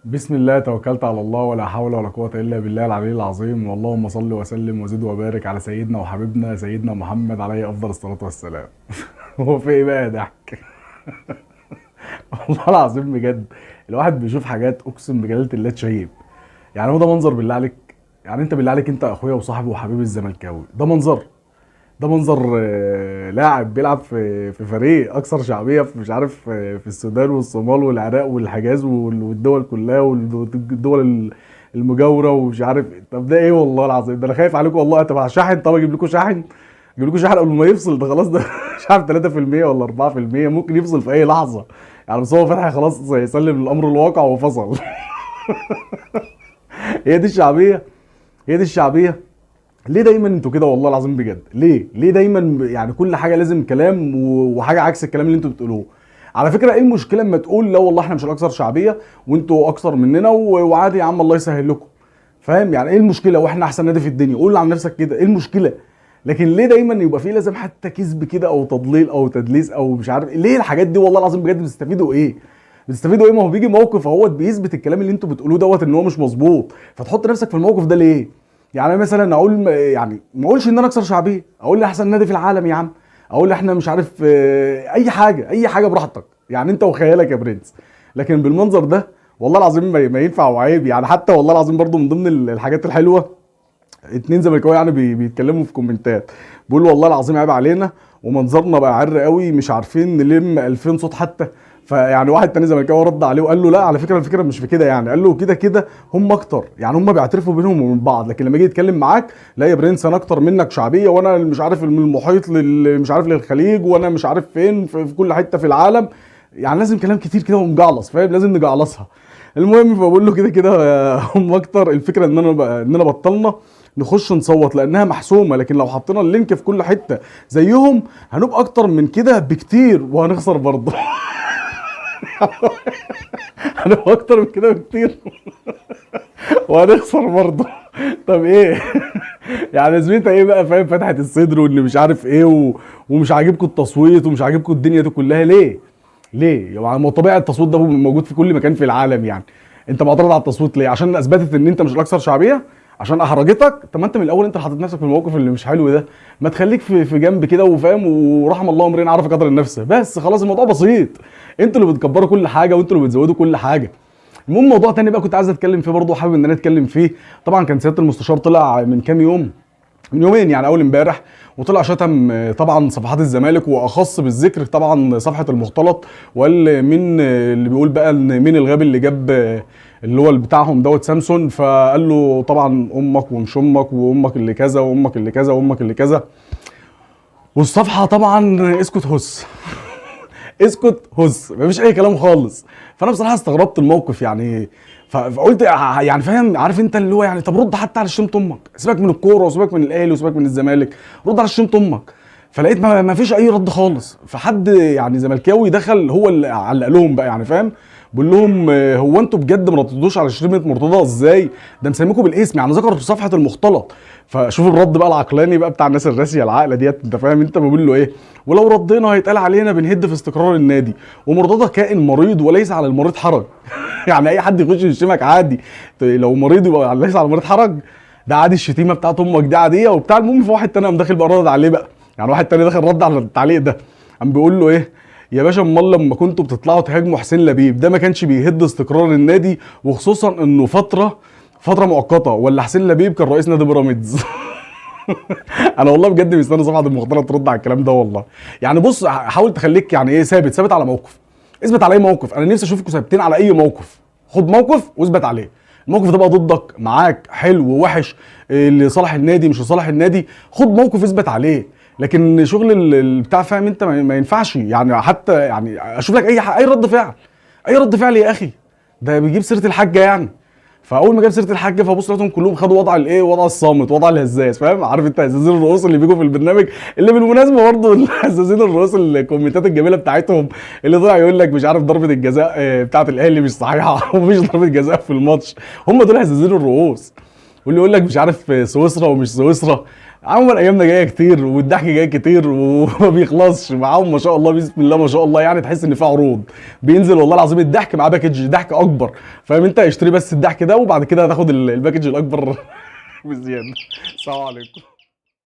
بسم الله، توكلت على الله، ولا حول ولا قوة إلا بالله العلي العظيم. واللهم صل وسلم وزد وبارك على سيدنا وحبيبنا سيدنا محمد عليه أفضل الصلاة والسلام. هو في إيه بقى يا ضحك؟ والله العظيم بجد الواحد بيشوف حاجات أقسم بجلالة الله تشيب. يعني هو ده منظر بالله عليك؟ يعني أنت بالله عليك، أنت أخويا وصاحبي وحبيبي الزملكاوي، ده منظر؟ ده منظر لاعب بيلعب في فريق اكثر شعبية في مش عارف في السودان والصومال والعراق والحجاز والدول كلها والدول المجاورة ومش عارف. طب ده ايه والله العظيم؟ ده انا خايف عليكم والله. طب شاحن، طب اجيب لكم شاحن، اجيب لكم شاحن قبل ما يفصل ده خلاص، ده مش عارف 3% ولا 4%، ممكن يفصل في اي لحظة. يعني مصطفى فتحي خلاص يسلم الامر الواقع وفصل. هي دي الشعبية؟ هي دي الشعبية؟ ليه دايما انتوا كده والله العظيم بجد؟ ليه دايما يعني كل حاجة لازم كلام وحاجه عكس الكلام اللي انتوا بتقولوه؟ على فكرة ايه المشكلة اما تقول لا والله احنا مش الاكثر شعبية وانتوا اكثر مننا وعادي يا عم الله يسهل لكم، فاهم؟ يعني ايه المشكلة واحنا احسن نادي في الدنيا؟ قول عن نفسك كده، ايه المشكلة؟ لكن ليه دايما يبقى فيه لازم حتى كذب كده او تضليل او تدليس او مش عارف ليه الحاجات دي؟ والله العظيم بجد بتستفيدوا ايه؟ بتستفيدوا ايه؟ ما هو بيجي موقف اهوت بيثبت الكلام اللي انتوا بتقولوه دوت ان هو مش مظبوط، فتحط نفسك في الموقف ده ليه؟ يعني أنا مثلا اقول يعني ما اقولش ان انا اكثر شعبية، اقول احسن نادي في العالم يا عم، اقول احنا مش عارف اي حاجة، اي حاجة براحتك، يعني انت وخيالك يا برنس. لكن بالمنظر ده والله العظيم ما ينفع وعيب. يعني حتى والله العظيم برضو من ضمن الحاجات الحلوة، اتنين زملكاويه يعني بيتكلموا في كومنتات، بيقولوا والله العظيم عيب علينا ومنظرنا بقى عر قوي، مش عارفين نلم 2000 صوت حتى. فيعني واحد تاني زملكاوي رد عليه وقال له لا على فكرة الفكرة مش في كده، يعني قال له كده كده هم اكتر، يعني هم بيعترفوا بينهم وبين بعض، لكن لما يجي يتكلم معاك لا يا برنس انا اكتر منك شعبية، وانا مش عارف من المحيط مش عارف للخليج، وانا مش عارف فين في كل حتة في العالم. يعني لازم كلام كتير كده ومجعلص، فاهم؟ لازم نجعلصها. المهم فبقول له كده كده هم اكتر، الفكرة ان انا اننا بطلنا نخش نصوت لانها محسومة، لكن لو حطينا ال link في كل حتة زيهم هنبقى اكتر من كده بكتير وهنخسر برضه. هنبقى اكتر من كده بكتير وهنخسر برضه. طب ايه يعني لازمتها ايه بقى؟ فاهم؟ فتحة الصدر وان مش عارف ايه ومش عاجبكم التصويت ومش عاجبكم الدنيا دي كلها ليه؟ ليه؟ يعني ما طبيعي التصويت ده موجود في كل مكان في العالم، يعني انت معترض على التصويت ليه؟ عشان اثبتت ان انت مش الاكثر شعبية؟ عشان احرجتك؟ طب ما انت من الاول انت حاطط نفسك في الموقف اللي مش حلو ده، ما تخليك في جنب كده وفاهم، ورحم الله امرئ عرف قدر النفس، بس خلاص الموضوع بسيط. انتوا اللي بتكبروا كل حاجة وانتوا اللي بتزودوا كل حاجة. المهم موضوع تاني بقى كنت عايز اتكلم فيه برضه، حابب ان انا اتكلم فيه. طبعا كان سيادة المستشار طلع من كام يوم، من يومين يعني اول امبارح، وطلع شتم طبعا صفحات الزمالك، واخص بالذكر طبعا صفحة المختلط، وقال مين اللي بيقول بقى ان مين الغبي اللي جاب اللي هو بتاعهم دوت سامسون، فقال له طبعا امك ومش امك وامك اللي كذا وامك اللي كذا وامك اللي كذا. والصفحة طبعا اسكت هس اسكت هس، مفيش اي كلام خالص. فانا بصراحة استغربت الموقف يعني، فقلت يعني فاهم، عارف انت اللي هو يعني طب رد حتى على شتيمه امك، سيبك من الكورة وسيبك من الاهلي وسيبك من الزمالك، رد على شتيمه امك. فلقيت ما فيش اي رد خالص. فحد يعني زملكاوي دخل هو اللي علق لهم بقى، يعني فاهم، بيقول لهم هو انتوا بجد ما ردتوش على شتيمه مرتضى ازاي؟ ده مسميكم بالاسم، يعني ذكر في صفحة المختلط. فشوف الرد بقى العقلاني بقى بتاع الناس الراسية العاقلة ديت، انت فاهم انت بيقول له ايه؟ ولو ردينا هيتقال علينا بنهد في استقرار النادي، ومرتضى كائن مريض وليس على المريض حرج. يعني اي حد يخش يشتمك عادي، لو مريض يبقى ليس على المريض حرج، ده عادي، الشتيمة بتاعت امك دي عادية وبتاع. المهم في واحد تاني قام داخل بقى رد عليه بقى، يعني واحد تاني داخل رد على التعليق ده، قام بيقول له ايه يا باشا، امال لما كنتوا بتطلعوا تهاجموا حسين لبيب ده ما كانش بيهد استقرار النادي، وخصوصا انه فترة مؤقتة، ولا حسين لبيب كان رئيس نادي بيراميدز؟ انا والله بجد مستني صفحة المختلط ترد على الكلام ده والله. يعني بص، حاول تخليك يعني ايه ثابت على موقف، اثبت على اي موقف. انا نفسي اشوفكم ثابتين على اي موقف، خد موقف واثبت عليه. الموقف ده بقى ضدك معاك حلو ووحش، لصالح النادي مش لصالح النادي، خد موقف اثبت عليه. لكن شغل بتاع فاهم انت ما ينفعش يعني، حتى يعني اشوف لك اي رد فعل، اي رد فعل يا اخي، ده بيجيب سيره الحاجة يعني. فاول ما جاب سيره الحاجة فبص لقيتهم كلهم خدوا وضع الايه، وضع الصامت، وضع الهزاز، فاهم؟ عارف انت هزازين الرؤوس اللي بيجوا في البرنامج، اللي بالمناسبة برضه هزازين الرؤوس الكومنتات الجميلة بتاعتهم اللي طلع يقول لك مش عارف ضربه الجزاء بتاعه الاهلي مش صحيحه ومفيش ضربه جزاء في الماتش، هم دول هزازين الرؤوس. واللي يقول لك مش عارف سويسرا ومش سويسرا، عموما ايامنا جاية كتير والضحك جاي كتير وما بيخلصش معاهم ما شاء الله، بسم الله ما شاء الله. يعني تحس ان في عروض بينزل والله العظيم الضحك معاه package ضحك اكبر، فاهم انت؟ اشتري بس الضحك ده وبعد كده هتاخد ال package الاكبر بزيادة. السلام عليكم.